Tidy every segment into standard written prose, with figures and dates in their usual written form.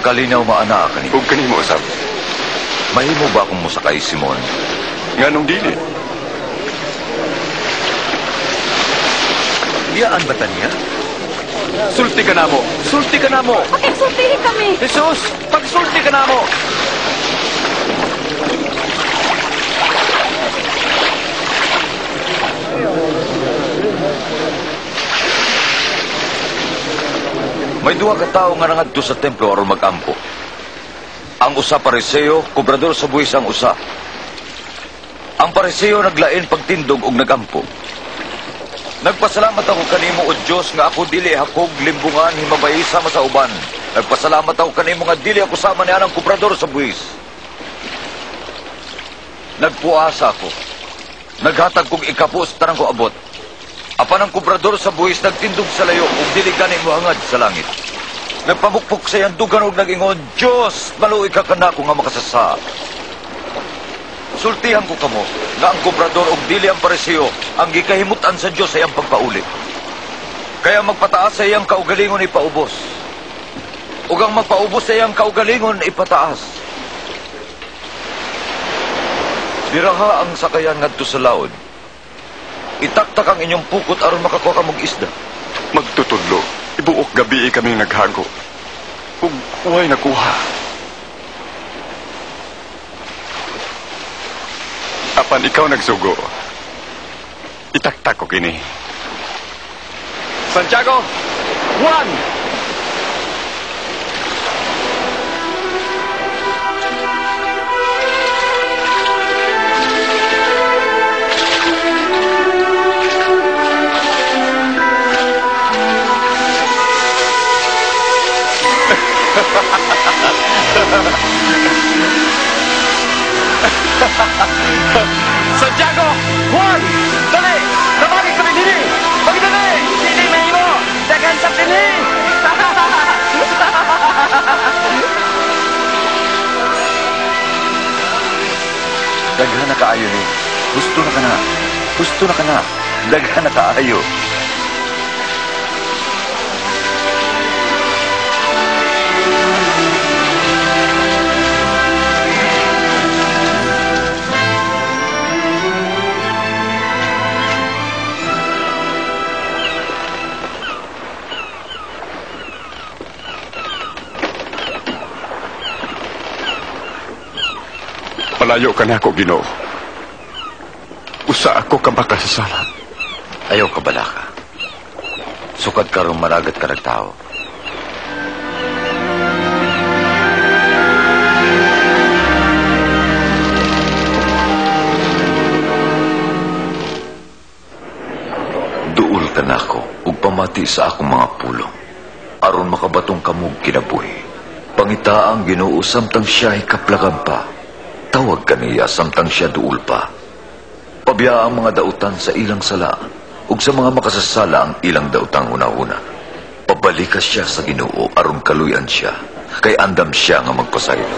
Ang kalinaw maanaa kanimo. Ug kanimo usab. Mahimo ba akong mosakay, Simon? Nganong dili? Biyaan ba ta niya? Sulti ka namo! Sulti ka namo! Pakigsultihi kami! Jesus! Pagsulti ka namo! May duha ka tawo nga nangadto sa templo aron magampo. Ang usa Pariseo, kobrador sa buwis ang usa. Ang Pariseo naglain pagtindog og nagampo. Nagpasalamat ako kanimo, o Dios, nga ako dili hakog limbungan himabay sama sa uban. Nagpasalamat ako kanimo nga dili ako sama ni anang kobrador sa buwis. Nagpuasa ako. Naghatag kog ikapo sa tanang ko abot. Apan ang kobrador sa buwis nagtindog sa layo ug dili gani mohangad sa langit. Nagpamukpok sa iyang dugan ug nag-ingon, Dios, maluoy ka kanako nga makasasa. Sultihan ko kamo nga ang kobrador ug dili ang Pariseo ang gikahimutan sa Dios sa iyang pagpauli. Kaya magpataas sa iyang kaugalingon ipaubos, ug ang magpaubos sa iyang kaugalingon ipataas. Diraha ang sakayan ngadto sa laod. Itaktak ang inyong pukot aron makakuha kamog isda. Magtutudlo, ibuok gabi kami naghago. Ug way nakuha. Apan ikaw nagsugo. Itaktak ko kini. Santiago, Juan! Santiago! Juan! Dali! Tabagi kami dili! Pagdali! Dili may imo! Daghan sa dili! Daghan na kaayo ni. Gusto na ka na. Gusto na ka na. Daghan na kaayo. Palayo ka na ako, Ginoo. Usa ako ka makasasala. Ayaw ka balaka. Sukad karong managat ka nagtao. Duol ka na ako ug pamati sa akong mga pulong. Aron makabatong kamog kinabuhi. Pangita ang Ginoo samtang siya kaplagan pa. Tawag kaniya samtang siya duol pa. Pabiya ang mga dautan sa ilang sala, ug sa mga makasasala ang ilang dautang una-una. Pabalikas siya sa Ginoo aron kaluyan siya, kay andam siya nga magpasaylo.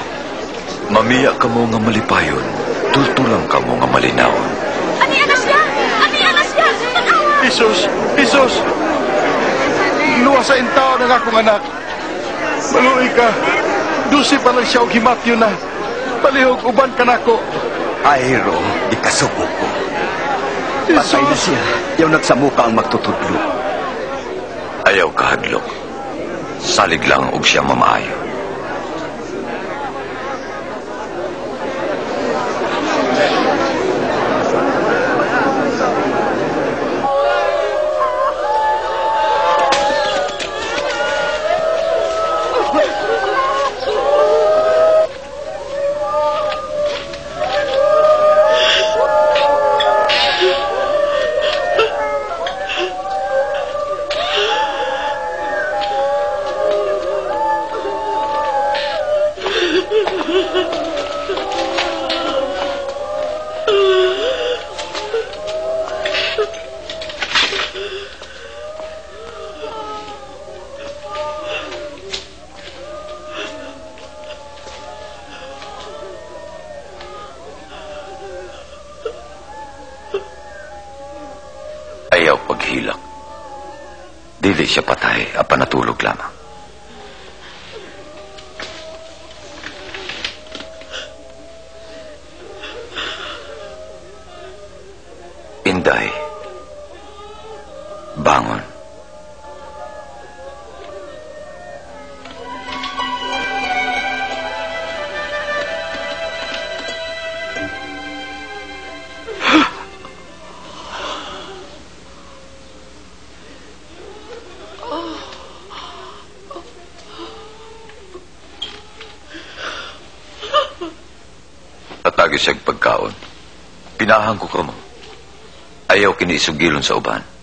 Mamiya kamo nga malipayon, tultulang kamo nga malinawon. Ani na siya! Ani na siya! Tanawa! Jesus! Jesus! Luwa sa intao ng akong anak. Maluoy ka. Dusi pa lang siya og himatyo na. Palihog, uban ka nako. Ayro, ikasubo ko. Patay na siya. Yaw nagsamuka ang magtutudlo. Ayaw kahadlok. Salig lang og siya mamaayo. Ayaw paghilak. Dili siya patay, apan natulog lamang. Inday, bangon. Atagi siyang pagkaon. Pinahang ko kamo. Ayaw kini isugilon sa uban.